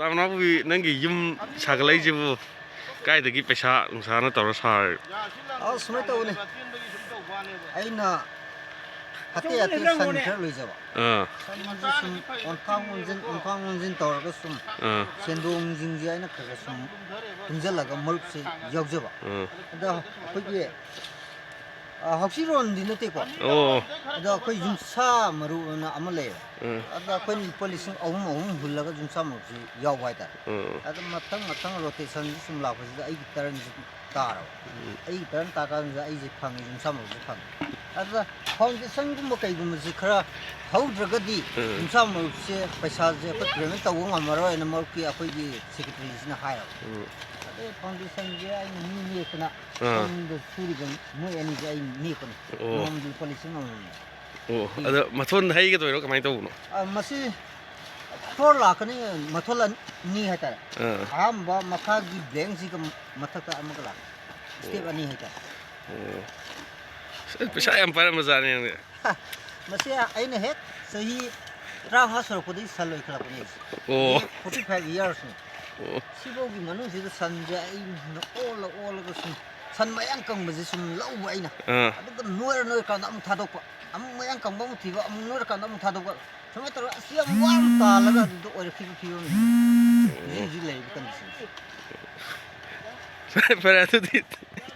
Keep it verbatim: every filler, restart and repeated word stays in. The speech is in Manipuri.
ꯇꯥꯃꯣ ꯅꯥꯎꯕꯤ, ꯅꯪꯒꯤ ꯌꯨꯝ ꯁꯥꯒꯠꯂꯛꯏꯁꯤꯕꯨ ꯀꯥꯏꯗꯒꯤ ꯄꯩꯁꯥ ꯅꯨꯡꯁꯥꯅ ꯇꯧꯔ ꯁꯥꯔꯤꯅꯣ? ꯑ, ꯁꯨꯃꯥꯏꯅ ꯇꯧꯕꯅꯤ꯫ ꯑꯩꯅ ꯍꯥꯇꯦ ꯍꯥꯇꯦ ꯁꯟ ꯈꯔ ꯂꯣꯏꯖꯕ꯫ ꯑꯥ꯫ ꯁꯟꯁꯦ ꯁꯨꯝ ꯑꯣꯟꯊꯥꯡ ꯑꯣꯟꯖꯤꯟ, ꯑꯣꯟꯊꯥꯡ ꯑꯣꯟꯖꯤꯟ ꯇꯧꯔꯒ ꯁꯨꯝ ꯑꯥ꯫ ꯁꯦꯟꯗꯣꯡꯁꯤꯡꯁꯦ ꯑꯩꯅ ꯈꯔ ꯈꯔ ꯁꯨꯝ ꯇꯨꯡꯁꯤꯜꯂꯒ ꯃꯔꯨꯞꯁꯦ ꯌꯥꯎꯖꯕ꯫ ꯑꯥ꯫ ꯑꯗ ꯑꯩꯈꯣꯏꯒꯤ ꯑ, ꯍꯧꯁꯤꯔꯣꯟꯗꯤ ꯅꯠꯇꯦꯀꯣ꯫ ꯑꯣ꯫ ꯑꯗꯣ ꯑꯩꯈꯣꯏ ꯌꯨꯝꯁꯥ ꯃꯔꯨ ꯑꯅ ꯑꯃ ꯂꯩꯌꯦꯕ꯫ ꯎꯝ꯫ ꯑꯗ ꯑꯩꯈꯣꯏꯅ ꯂꯨꯄꯥ ꯂꯤꯁꯤꯡ ꯑꯍꯨꯝ ꯑꯍꯨꯝ ꯍꯨꯜꯂꯒ ꯌꯨꯝꯁꯥ ꯃꯔꯨꯁꯤ ꯌꯥꯎꯕ ꯍꯥꯏꯇꯥꯔꯦ꯫ ꯎꯝ꯫ ꯑꯗ ꯃꯊꯪ ꯃꯊꯪ rotationꯁꯤ ꯁꯨꯝ ꯂꯥꯛꯄꯁꯤꯗ ꯑꯩꯒꯤ turnꯁꯤ ꯇꯥꯔꯕ꯫ ꯎꯝ꯫ ꯑꯩꯒꯤ turn ꯇꯥꯀꯥꯟꯗ ꯑꯩꯁꯦ ꯐꯪꯉꯤ, ꯌꯨꯝꯁꯥ ꯃꯔꯨꯁꯤ ꯐꯪꯉꯤ꯫ ꯑꯗꯨꯗ foundationꯒꯨꯝꯕ ꯀꯩꯒꯨꯝꯕꯁꯤ ꯈꯔ ꯍꯧꯗ꯭ꯔꯒꯗꯤ ꯎꯝ꯫ ꯌꯨꯝꯁꯥ ꯃꯔꯨꯁꯦ ꯄꯩꯁꯥꯁꯦ ꯑꯩꯈꯣꯏ payment ꯇꯧꯕ ꯉꯝꯃꯔꯣꯏꯅ ꯃꯔꯨꯞꯀꯤ ꯑꯩꯈꯣꯏꯒꯤ secretaryꯁꯤꯅ ꯍꯥꯏꯔꯕ꯫ ꯎꯝ꯫ ꯑꯗꯩ foundationꯁꯦ ꯑꯩꯅ ꯃꯤ ꯅꯦꯛꯇꯅ ꯑꯥ꯫ ꯁꯣꯝꯗ ꯁꯨꯔꯤꯕ ꯃꯣꯏ ꯑꯅꯤꯁꯦ ꯑꯩ ꯅꯦꯛꯄꯅꯦ꯫ ꯑꯣ꯫ ꯅꯣꯡꯃꯒꯤ ꯂꯨꯄꯥ ꯂꯤꯁꯤꯡ ꯑꯃꯃꯝ꯫ ꯑꯣ, ꯎꯝ꯫ ꯑꯗꯣ ꯃꯊꯣꯟ ꯍꯩꯒꯗꯣꯏꯔꯣ, ꯀꯃꯥꯏꯅ ꯇꯧꯕꯅꯣ? ꯑ, ꯃꯁꯤ floor ꯂꯥꯛꯀꯅꯤ, ꯃꯊꯣꯟ ꯑꯅꯤ ꯍꯥꯏꯇꯥꯔꯦ꯫ ꯑꯥ꯫ ꯑꯍꯥꯟꯕ ꯃꯈꯥꯒꯤ blankꯁꯤꯒ ꯃꯊꯛꯇ ꯑꯃꯒ ꯂꯥꯛꯀꯅꯤ꯫ Step ꯑꯣ꯫ ꯑꯅꯤ ꯍꯥꯏꯇꯥꯔꯦ꯫ ꯑꯣ꯫ ꯑꯁ, ꯄꯩꯁꯥ ꯌꯥꯝ ꯄꯥꯏꯔꯝꯕꯖꯥꯠꯅꯤ ꯅꯪꯗꯤ꯫ ꯍꯥ, ꯃꯁꯤ ꯑꯩꯅ ꯍꯦꯛ ꯆꯍꯤ ꯇꯔꯥꯃꯉꯥ ꯁꯨꯔꯛꯄꯗꯒꯤ ꯁꯟ ꯂꯣꯏꯈꯠꯂꯛꯄꯅꯦ ꯑꯩꯁꯦ꯫ ꯑꯣ꯫ Forty five yearsꯅꯤ꯫ ꯑꯣ꯫ ꯁꯤꯐꯥꯎꯒꯤ ꯃꯅꯨꯡꯁꯤꯗ ꯁꯟꯁꯦ ꯑꯩꯅ ꯑꯣꯜꯂ ꯑꯣꯜꯂꯒ ꯁꯨꯝ ꯁꯟ ꯃꯌꯥꯡ ꯀꯪꯕꯁꯦ ꯁꯨꯝ ꯂꯧꯕ ꯑꯩꯅ꯫ ꯑꯥ꯫ ꯑꯗꯨꯒ ꯅꯣꯏꯔ ꯅꯣꯏꯔꯀꯥꯟꯗ ꯑꯃꯨꯛ ꯊꯥꯗꯣꯛꯄ꯫ ꯑꯃꯨꯛ ꯃꯌꯥꯡ ꯀꯪꯕ ꯑꯃꯨꯛ ꯊꯤꯕ, ꯑꯃꯨꯛ ꯅꯣꯏꯔꯀꯥꯟꯗ ꯑꯃꯨꯛ ꯊꯥꯗꯣꯛꯄ꯫ ꯁꯨꯃꯥꯏꯅ ꯇꯧꯔꯒ ꯑꯁꯤ ꯌꯥꯝ ꯋꯥꯅ ꯇꯥꯜꯂꯒ ꯑꯗꯨꯗ ꯑꯣꯏꯔꯛꯈꯤꯕ ꯐꯤꯕꯝꯅꯤ꯫ ꯍꯧꯖꯤꯛ ꯍꯧꯖꯤꯛ ꯂꯩꯔꯤꯕ conditionꯁꯦ꯫ ꯐꯔꯦ, ꯐꯔꯦ, ꯑꯗꯨꯗꯤ